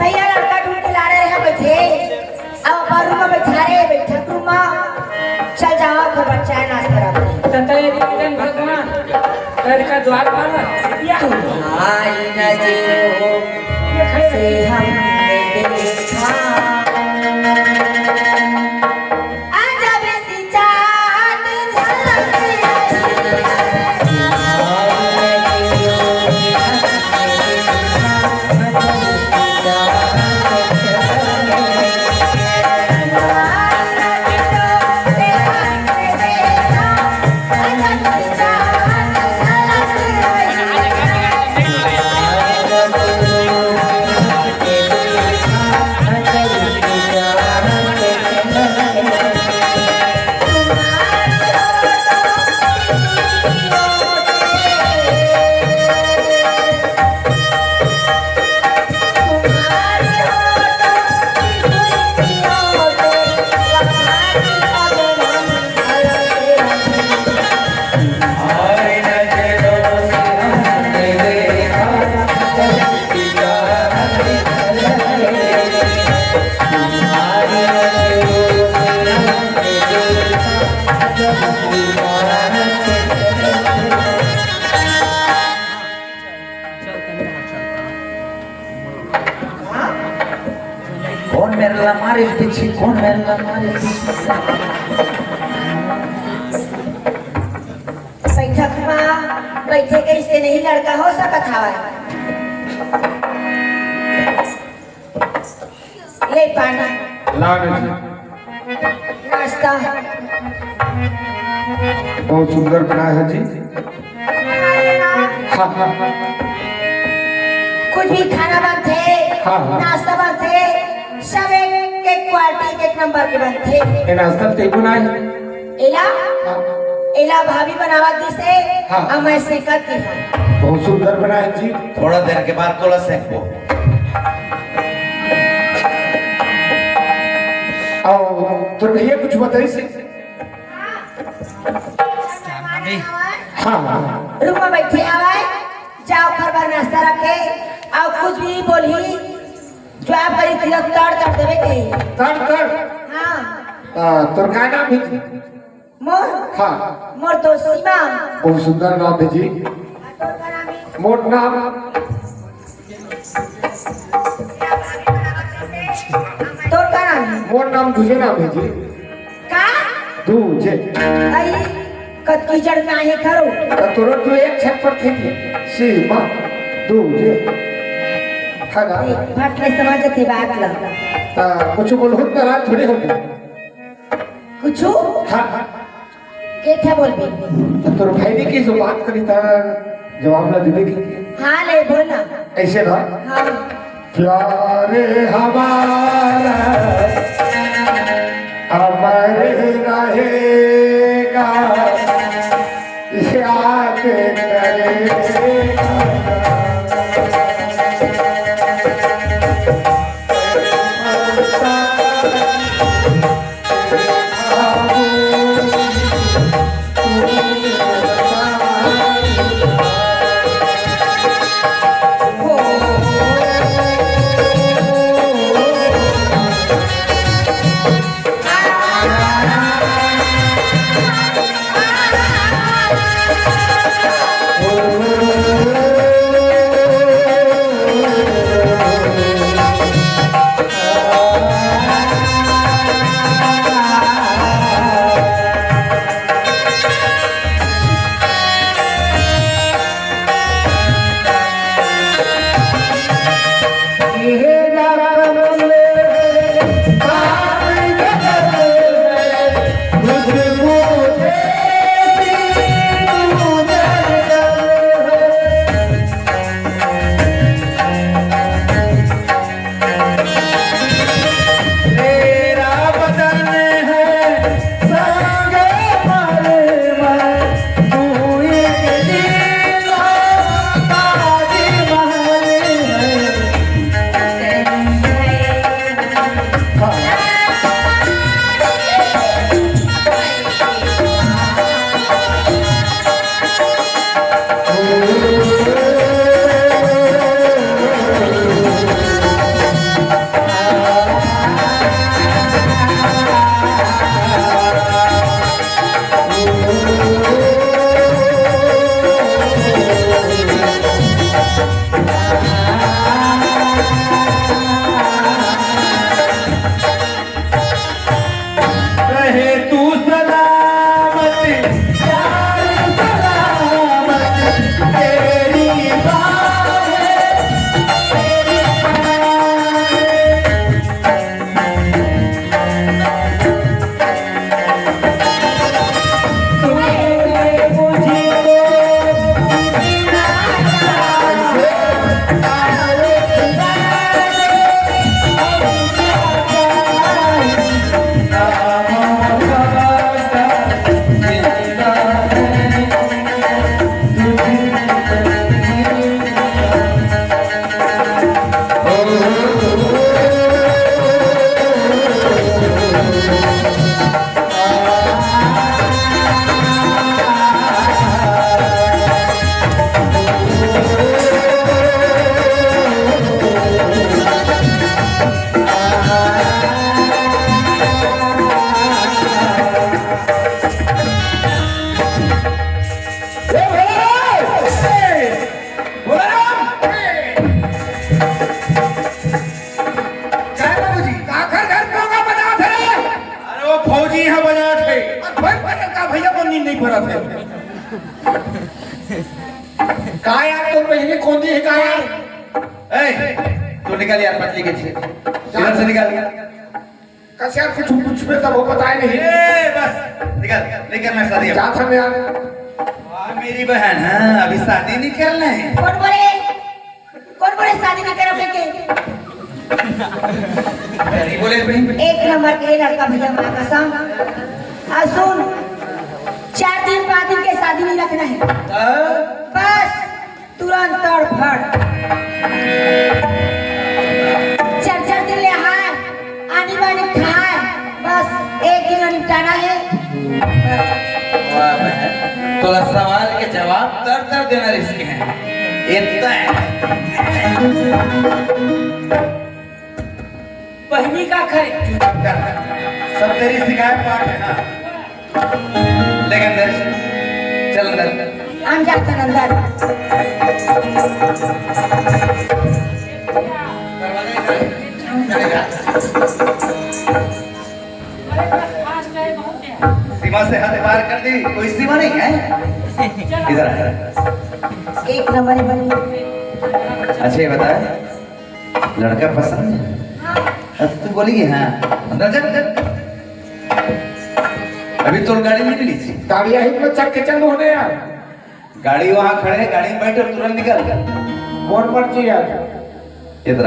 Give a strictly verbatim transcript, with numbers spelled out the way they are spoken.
भैया लड़का ढूंढ के ला रहे हैं, बैठे। अब अपन रूम में बैठा रहे, बैठक रूम में। चल जावा, खबर चाय नाश्ता रख। त तैयारी करन भगवान, तैयारी का द्वार पर या। आई नजरों ये खड़े से हमने देखा। अजब सी चांद झलक रही है। कौन मेरे ला मारे पीछे, कौन मेरे ला मारे पीछे? बैठक मा बैठे कइसे नहीं लड़का हो सकत हवय। ले पानी। ला बेटी। नाश्ता। बहुत सुंदर बनाए हे जी। हाँ, हाँ। कुछ भी खाना बनथे, हाँ, हाँ। नाश्ता बनथे, सब एक, एक quality, एक नंबर के बनथे। ये नाश्ता ते बनाए हे? एला, हाँ। एला भाभी बनावत दिसे, हाँ। अब मैं सेकत के हूँ। बहुत सुंदर बनाए जी। थोड़ा देर के बाद तोला सेकबो। अउ तोर भैया कुछ बताइस? हाँ, हाँ। रूम में बैठे हवय, जाव ओकर बर नाश्ता रखे, अउ कुछ भी बोलही, जवाब करी, तिलक तड़ तड़ देवे के। तड़ तड़? हाँ। आ, तोर का नाम हे जी? मोर? हाँ। मोर तो सीमा। बहुत सुंदर नाम हे जी। तोर का नाम हे? मोर नाम तोर का नाम हे? मोर नाम दूजे नाम हे जी। का? दूजे। अई, कतकी जड़ में आहे खरो। त तोरो तो एक छत पर थे जी। सीमा, दूजे। है ना? ए, भट ले समझ जते बात ला। त कुछ बोलहूँ त नाराज थोड़ी होगे। कुछ? हाँ, हाँ। के था बोलबे? त तोर भाई ने की जो बात करी त जवाब ला देबे की। हाँ, ले बोल ना। ऐसे ना? हाँ। प्यार हमारा अमर रहेगा, याद करेगा। परत हे। का यार, तोर बहिनी कोंदी हे का यार? ए, तू निकल यार, पतली के छे। इधर से निकल। कस यार, कुछ पूछबे तब वो बताए नहीं। ए, बस, निकल, नहीं करना शादी अब। जात हन यार। वाह, मेरी बहन, हाँ, अभी शादी नहीं करना है। कौन बोले? कौन बोले शादी नहीं करब के? नहीं बोले भाई। एक नंबर के लड़का भैया, माँ कसम। और सुन, चार दिन पाँच दिन के शादी नहीं रखना है। हाँ? बस तुरंत तड़फड़। चार चार दिन ले हार, आनी बानी खाए, बस एक दिन निपटाना है। वाह बहन, तोला सवाल के जवाब तर तर देना रिहिस हे। इतना है। बहिनी का खरे। सब तेरी शिकायत पाठ है ना। लेकिन अंदर, चल अंदर। हम जाते हैं अंदर। सीमा से हद पार कर दी, कोई सीमा नहीं है। इधर आ। एक नंबर है बनी। अच्छा, ये बता, लड़का पसंद है? अब तू बोली हाँ। अंदर चल, चल। अभी तो गाड़ी नहीं मिली थी। गाड़ी यहीं पे चक के चल होने यार। गाड़ी वहाँ खड़े है, गाड़ी में बैठ और तुरंत निकल। कौन मर्जी यार? ये तरफ।